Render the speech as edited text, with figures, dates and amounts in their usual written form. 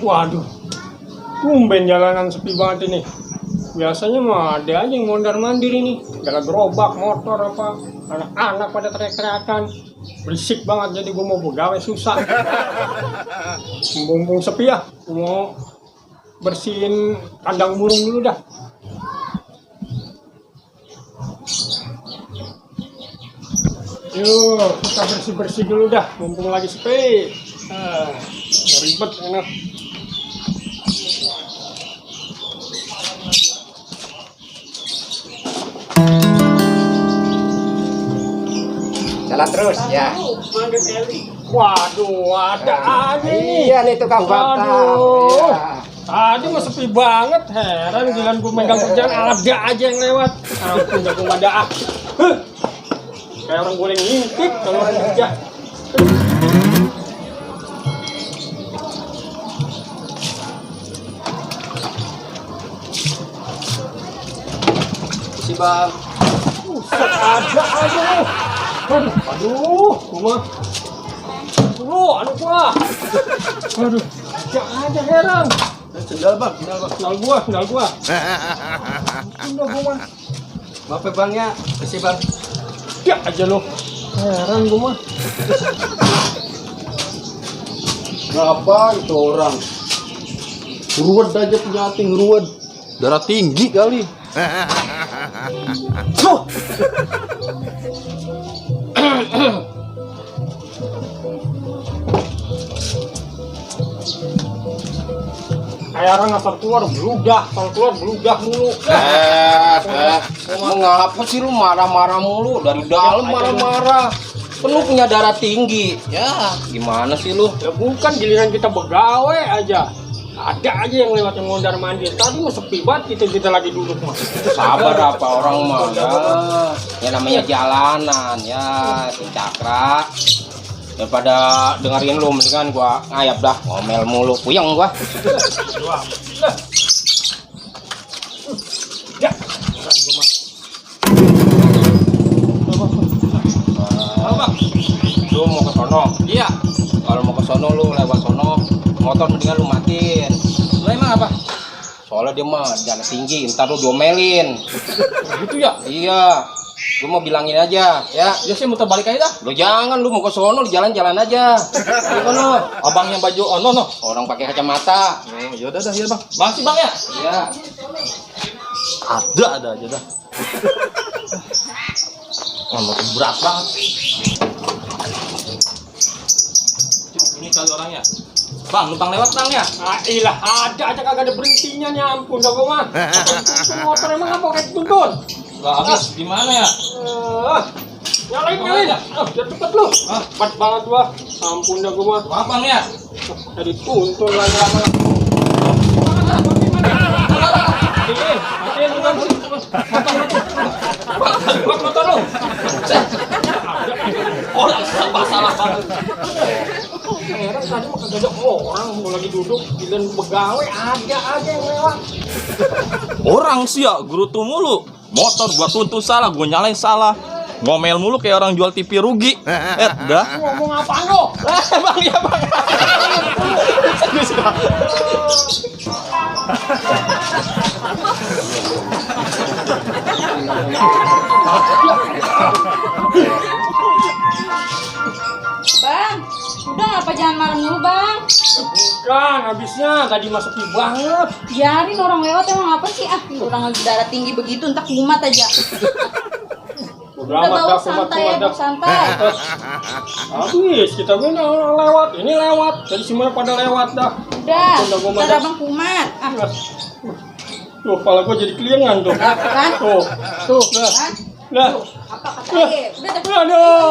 Waduh, tumben jalanan sepi banget ini. Biasanya mah ada aja yang mondar mandir ini. Gala gerobak, motor apa, anak-anak pada teriak-teriakan. Berisik banget, jadi gue mau begawe susah. Mumpung sepi ya, gue mau bersihin kandang burung dulu dah. Yuk, kita bersih-bersih dulu dah, mumpung lagi sepi. Ribet enak. Jalan terus ya. Waduh, ada aja nih. Iya nih tukang batang. Waduh. Iya. Tadi mah sepi banget, heran giliran gue megang kerjaan ada aja yang lewat. Ampun, jago nggak ada. Kayak orang boleh ngintip kalau orang kerja. Si Bang. Ada aja nih. Aduh, gua. Aduh gua. Aduh, ada heran. Sendal Bang, sendal Bang. Sendal gua. Sendal gua. Maaf ya Bang ya. Si Bang. Ya aja lo. Heran gua mah. Ngapa itu orang? Ruwet aja penyakit ruwet. Darah tinggi kali. Kayak orang asal keluar beludah mulu. Mau ngapa sih lu marah-marah mulu? Dari dalam marah-marah. Kan lu punya darah tinggi. Ya, gimana sih lu? Ya bukan, giliran kita begawe aja. Ada aja yang lewat yang mondar mandir. Tadi mah sepi banget kita lagi duduk mah. Sabar apa orang mah ya. Ya namanya jalanan ya, si Cakra. Daripada dengerin lu mendingan gua ngayap dah, ngomel mulu, puyeng gua. Ya. Bang, lu mau ke sono? Iya. Kalau mau ke sono lu lewat sono, motor mendingan lu matiin. Lu emang apa? Soalnya dia mah jalan tinggi, ntar lu diomelin. Gitu ya? Iya. Gue mau bilangin aja, ya. Ya saya muter balik aja dah. Lu jangan, lu mau ke sono, lu jalan-jalan aja. Gimana? Abang yang baju no. Orang pakai kacamata. Oh, yaudah dah, ya bang. Makasih bang ya. Iya. Ada aja dah. Mau berat banget. Ini kali orangnya. Bang, numpang lewat bang ya? Ah, ilah, ada aja kagak ada berhentinya nih, ampun dah gua mah. Motor emang apa kayak tuntun? Lah habis gimana ya? Nyalain. Biar cepet lu. Cepat banget gua. Ampun dah gua mah. Maaf bang ya. Jadi tuntun lagi lama. Matiin bukan sih. Motor lu. Orang salah banget. Heran tadi mah kagak ada orang mau lagi duduk dan begawe ada aja yang lewat. Orang sih ya gerutu mulu. Motor gua tuntun salah, gua nyalain salah. Ngomel mulu kayak orang jual TV rugi. Dah. Ngomong apaan lo? Bang ya bang. Bang, udah ngapa jangan marah mulu bang? Bukan, habisnya tadi mah sepi banget. Biarin orang lewat emang apa sih? Orang lagi darah tinggi begitu entar kumat aja. Udah bawa santai ya, santai. Habis, kita gini orang lewat, ini lewat. Jadi semuanya pada lewat dah. Udah, ntar abang kumat. Tuh, kepala gua jadi keliengan tuh. Kan? Tuh, Kan? nah. Apa katanya? Udah dah. Aduh.